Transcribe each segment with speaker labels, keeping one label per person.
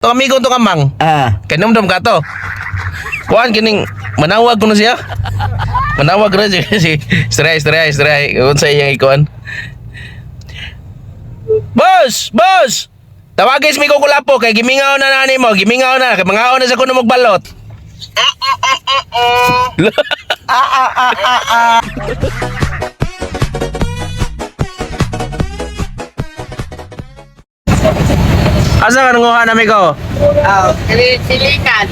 Speaker 1: To amigo to kamang.
Speaker 2: Ah.
Speaker 1: Kanumdum ka to. Kuan kining manawag kuno siya. Manawag ra siya si Stray stray stray unsa iyang ikuan. Boss, boss. Tawagis mi ko kulapo kay gimingaw na nani mo, gimingaw na kay mangaon na sa kuno magbalot. Asa ka nanguha na amigo?
Speaker 2: Oh, silikan.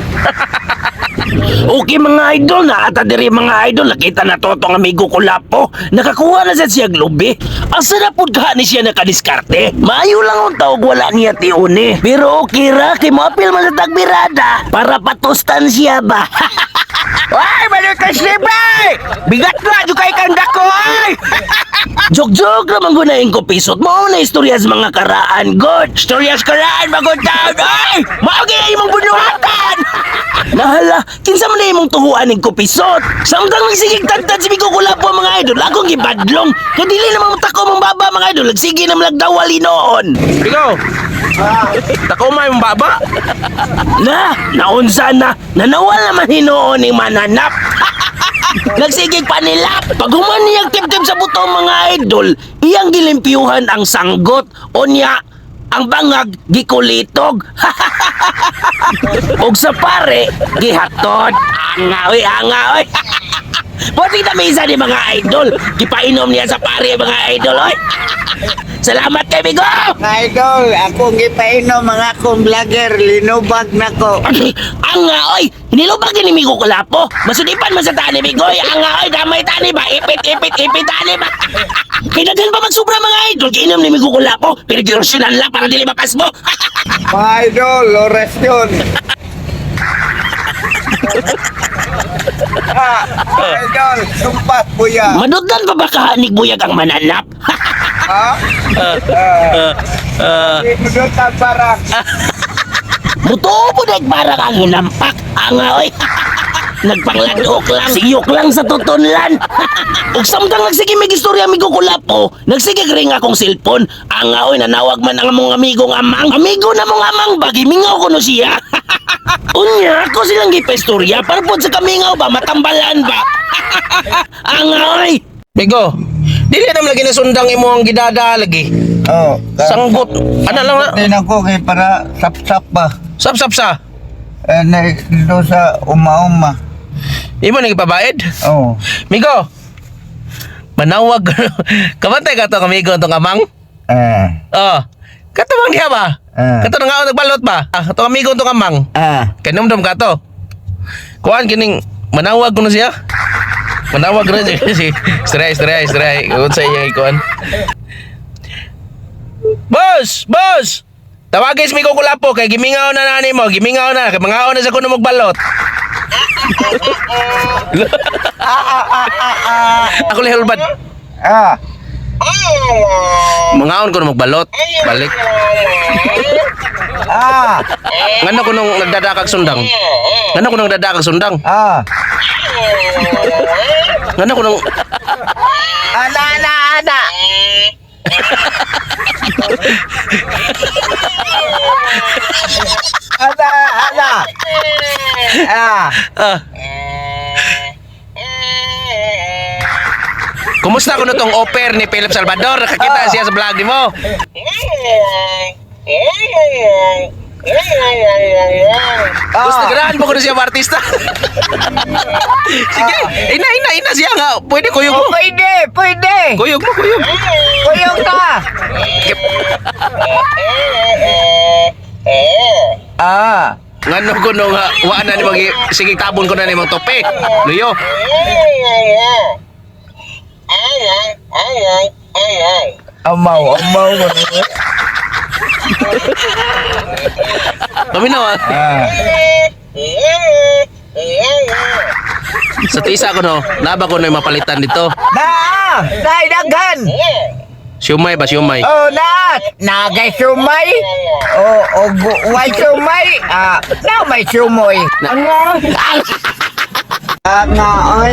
Speaker 3: Okay mga idol, naata diri mga idol, nakita na to tong amigo ko lapo. Nakakuha na sa siya lubi. Asa na pud ka ni siya nakadiskarte? Maayo lang ang tawag wala niya tiuni. Pero okay ra, kay moapil man sa tagbirada para patustan siya ba.
Speaker 2: Ay, balik ka slipay! Bigat na, di kay kang dako, ay!
Speaker 3: Jog-jog ra man gunahin ko pisot mo na istorya sa mga karaan, good. Istorya sa karaan, bagong taon, ay! Mao gyud imong bunuhatan! Nahala, kinsa man na imong tuhuan ning kupisot? Samtang nagsigig tagtad si Migo Kulapo mga idol, akong gibadlong. Kay dili na mamutako mong baba mga idol, nagsige na malagdawal hinoon.
Speaker 1: Amigo. Tako may mong baba.
Speaker 3: Na, naunsa na, nanawal naman hinoon ning mananap. Nagsigig pa nila. Pag human niyang tip-tip sa buto mga idol, iyang gilimpyuhan ang sanggot o niya ang bangag gikulitog. Og sa pare, gihatod. Anga oy, anga oy. Pwede na misa ni mga idol. Gipainom niya sa pare mga idol oy. Salamat kay Migo.
Speaker 2: Mga idol, akong gipainom mga akong vlogger, linubag na ko.
Speaker 3: Anga oy, nilubag ni Migo Kulapo. Masudipan man sa tani Migo. Oy. Anga oy, damay tani ba? Ipit ipit ipit tani ba? Kay daghan pa magsubra mga idol, giinom ni Migo Kulapo. Pero giorasyonan lang para dili mapasmo.
Speaker 2: Mga idol, oras yun. Ah, mga idol, sumpat buya.
Speaker 3: Madudlan pa ba kahanig buyag ang mananap?
Speaker 2: Ha? Ah, Inudutan barang.
Speaker 3: Mutuo po na parang ang hinampak. Anga oy. Nagpangladok lang, siyok lang sa tutunlan. Ug samtang nagsige mig istorya amigo ko lapo, nagsige ring akong cellphone. Anga oy, nanawag man ang among amigo nga amang. Amigo na mong amang ba gimingaw ko no siya. Unya ako silang gipaistorya para pod sa kamingaw ba matambalan ba. Anga oy.
Speaker 1: Migo, dili na lagi nasundang imo ang gidada lagi.
Speaker 2: Oh,
Speaker 1: Sanggot. Ano lang na?
Speaker 2: Din ako kay para sap-sap ba.
Speaker 1: Sap-sap sa.
Speaker 2: Eh, na, do sa uma-uma.
Speaker 1: Imo nang ipabayad?
Speaker 2: Oh.
Speaker 1: Migo. Manawag. Kabantay ka to kamigo tong amang.
Speaker 2: Eh.
Speaker 1: Oh. Kato bang diha ba?
Speaker 2: Ah.
Speaker 1: Kato nga nagbalot ba? Ah, katong amigo tong amang.
Speaker 2: Ah.
Speaker 1: Kanumdum ka to. Kuan kining manawag kuno siya. Manawag ra siya si Stray stray stray unsa iyang ikuan. Boss, boss. Tawagis mi ko kulapo kay gimingaw na nani mo, gimingaw na kay mangaon na sa kuno magbalot. Ako lihulbad.
Speaker 2: Ah.
Speaker 1: Mangaon ko na magbalot. Balik.
Speaker 2: Ah.
Speaker 1: Ngano ko nung nagdadakag sundang? Ngano ko nung nagdadakag sundang?
Speaker 2: Ah.
Speaker 1: Ngano ko nung
Speaker 2: Ana, ana, ana. Ana, ana. Ah.
Speaker 1: Ah. Kumusta ko na tong offer ni Philip Salvador? Nakakita siya sa vlog ni mo. Gusto ganahan mo ko na siya ba artista? Sige, ina, ina, ina siya nga. Pwede kuyog
Speaker 2: Oh,
Speaker 1: mo.
Speaker 2: pwede, pwede.
Speaker 1: Kuyog mo, kuyog.
Speaker 2: Kuyog ka. Ah.
Speaker 1: Ngano ko no nga, waan na ni mag sige tabon ko na ni mong tope. Luyo.
Speaker 2: Amaw, amaw.
Speaker 1: Paminaw ah.
Speaker 2: Ah.
Speaker 1: Sa tisa ko no, naba ko no yung mapalitan dito.
Speaker 2: Na, dai daghan.
Speaker 1: Siumay ba, siumay?
Speaker 2: Oh, na, nagay sumay. Oh, oh, way sumay. Ah, na may sumoy.
Speaker 1: Na-
Speaker 2: Nga, oy.